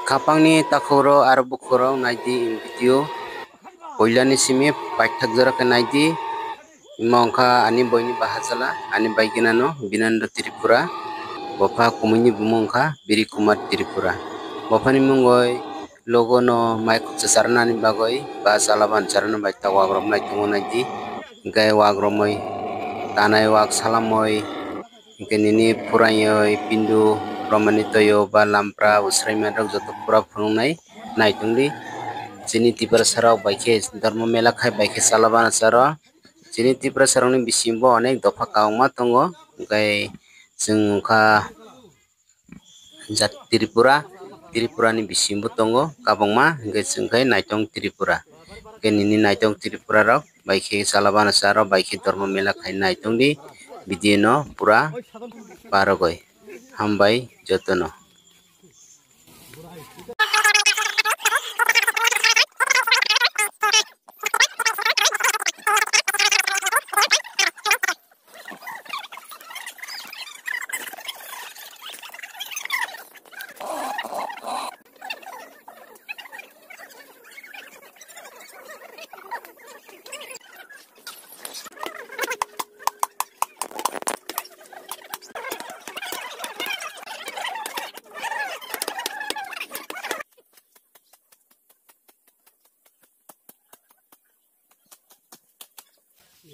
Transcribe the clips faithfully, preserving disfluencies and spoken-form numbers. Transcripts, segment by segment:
Khapangni takhukro aro bukhurok naidi video. Puilani simi paithak jora khe naidi. Imo wngkha ani boini bahachwla, ani bai ginano, Binando Tripura. Bopha kumuini bumung wngkha Biri Kumar Tripura. Bophani mungoi logono mai khuksa charnani bagwi ba chalaban charna bai ta wagrok nai tongo naidi. Hingke wagromoi tanai wak salamoi, hingke nini purayoi pindu romani toyo ba lampra usrai manrok joto pura phunuknai naitongdi. Chini Tiprasarok bai khe dormo mela khai bai khe chalabana charo. Chini Tiprasarokni bisingo onek dopha kabangma tongo, hingke chwng wngkha jat Tripura, Tripurani bisingo tongo kabangma, hingke chwng khe naitong Tripura. Hingke nini naitong Tripurarok bai khe chalabana charo, bai khe dormo mela khai naitongdi, video no pura parogoi. Hambai jotono.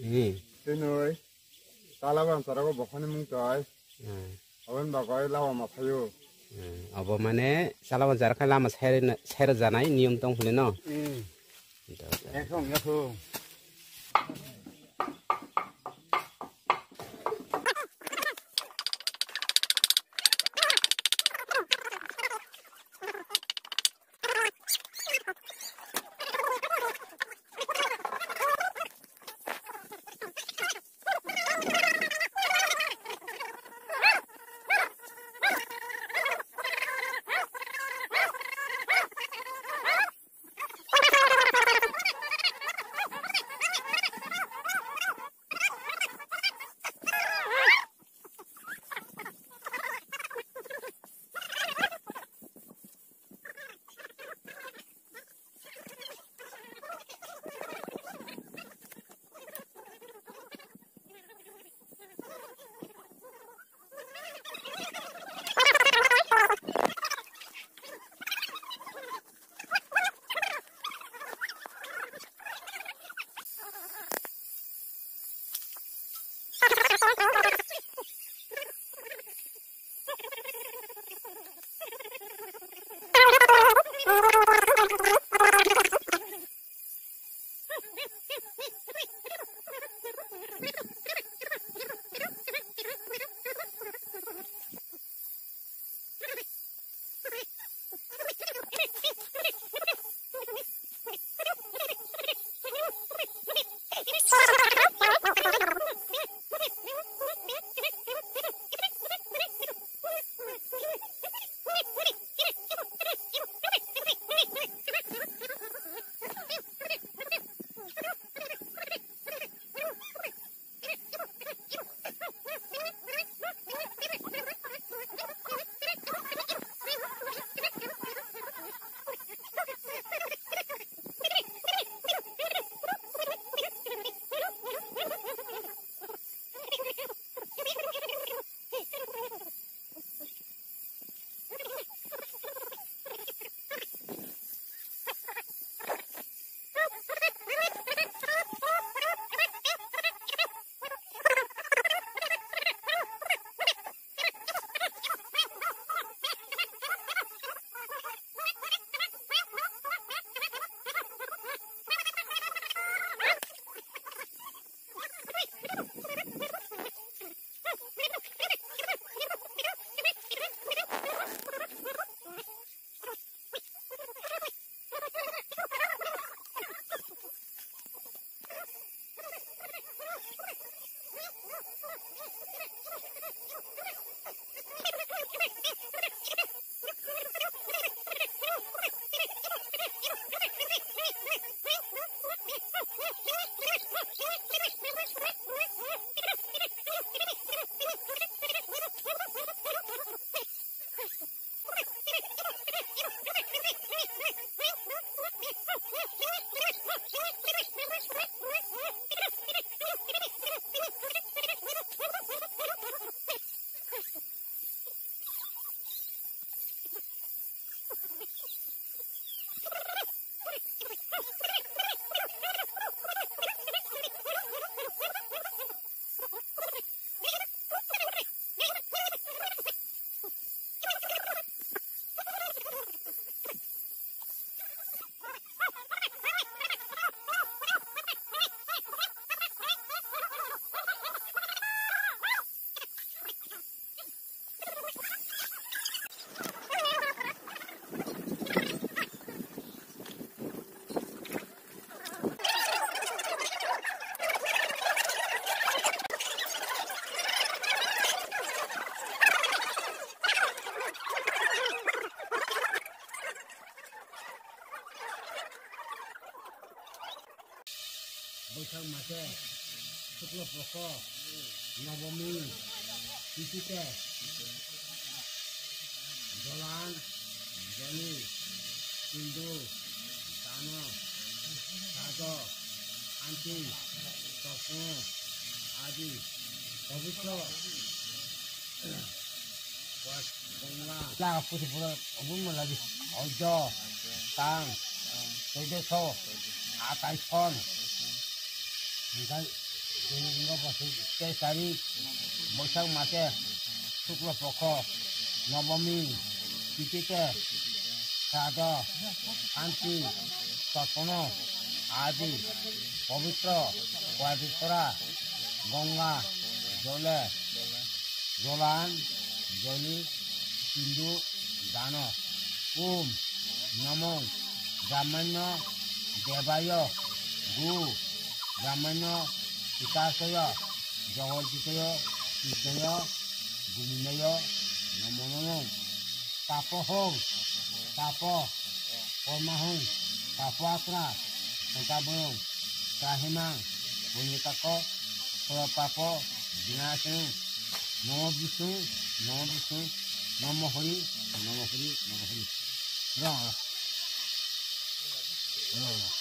Hmm. Tei noi. Chalabana charo bokhoni mung toi. Hmm. Aboni bagwi lama ma phaio. Hmm. Abo mane chalabana charo khai lama sair-, sair janai niyom tong phuli no? Hmm. Yakhung, yakhung. Boisak mase Shukla Pokho Nobomi Titite Jolan Joli Hindu Dano Sado Anti Topno Adi Pabitro Laga pusi pura obun mo lagi. Ojo, tang, tedeso, atai son. Engkai, dini engko bosi tei tari, boisak mase, Shukla Pokho, Nobomi, Titite, Sado, Santi, Totpono, Adi, Pabitro, Pabitra, Gonga, Jole, Jolan, Joli, Hindu, Dano, Om, Namo, Brahmano, Devayo, Gu, Brahmano, Pitasoyo, Jogol Pitayo, Pitayo, Guminayo, Namo Namo. Papo hong, papo, korma hong, papo akra, songka boyong, kahimang, punyatako, soro papo, binasung, nomo bisung, nomo bisung, nomo hori, nomo hori, nomo hori. Rong, rong, rong.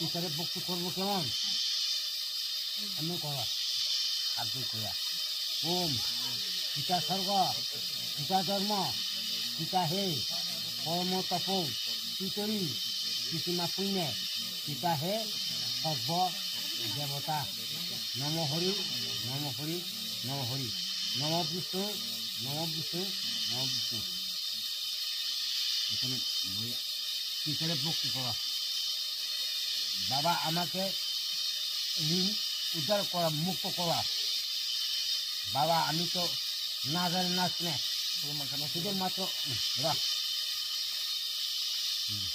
Teacher-e bokti korbo kemon? Emon koro. Abdul koya. Om. Pita sorgo. Pita dhormo. Pita he. Pormo topo. Pitori. Pitima puine. Pita he. Sorbo. Devata. Namo Hori. Namo Hori. Namo Hori. Namo Vishnu. Namo Vishnu. Namo Vishnu. এখানে বইয়া। পিছনে ভক্তি করা। বাবা, আমাকে ঋণ উদ্ধার করা, মুক্ত করা। বাবা, আমি তো না জানি না শুনে। শুধুমাত্র, হুম, রাখ। হুম।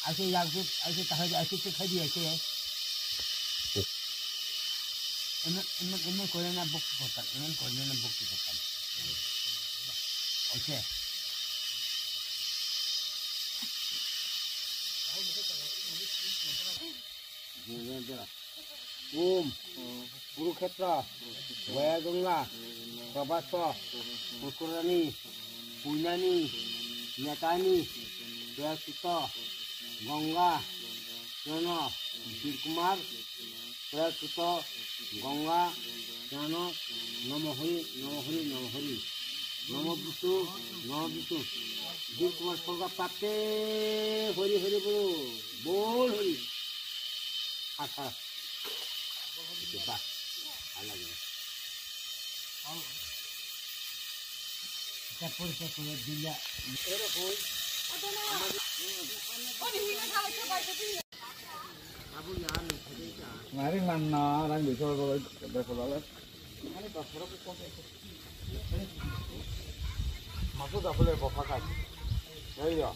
আইসে একজুট, আইসে তাহলে আইসে তো খাই দিয়ে আইসে। এমন, এমন, এমন করে না ভক্তি করতাম, এমন করে না ভক্তি করতাম। ওকে। Om Kurukshetra, Gaya Ganga, Prabhaswa, Pushkarani, Puinani, Netani, Prayasito, Ganga, Jono, Birkumar, Prayasito, Ganga, Jono, Namo Hori, Namo Hori, Namo Hori, Namo Vishnu, Namo Vishnu, Birkumar Sorga Papte, Hori Hori Bol, Bol Hori. Asa. Ito ba? Ala gini. Kapur sa kuya dila. Ero boy. Mari manna rang biso ko ko ko la. Maso da pule ko pakai. Ayo.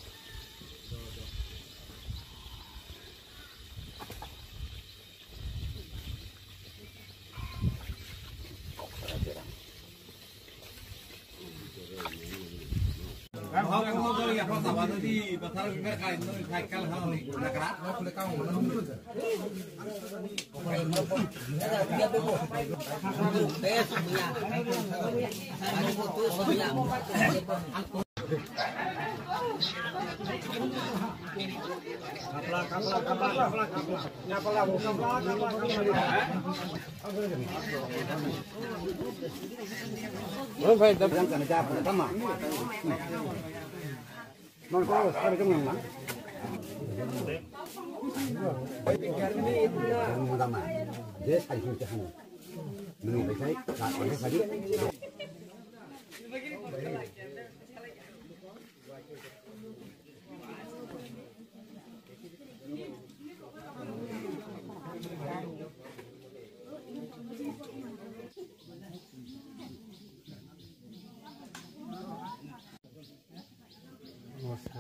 Sa,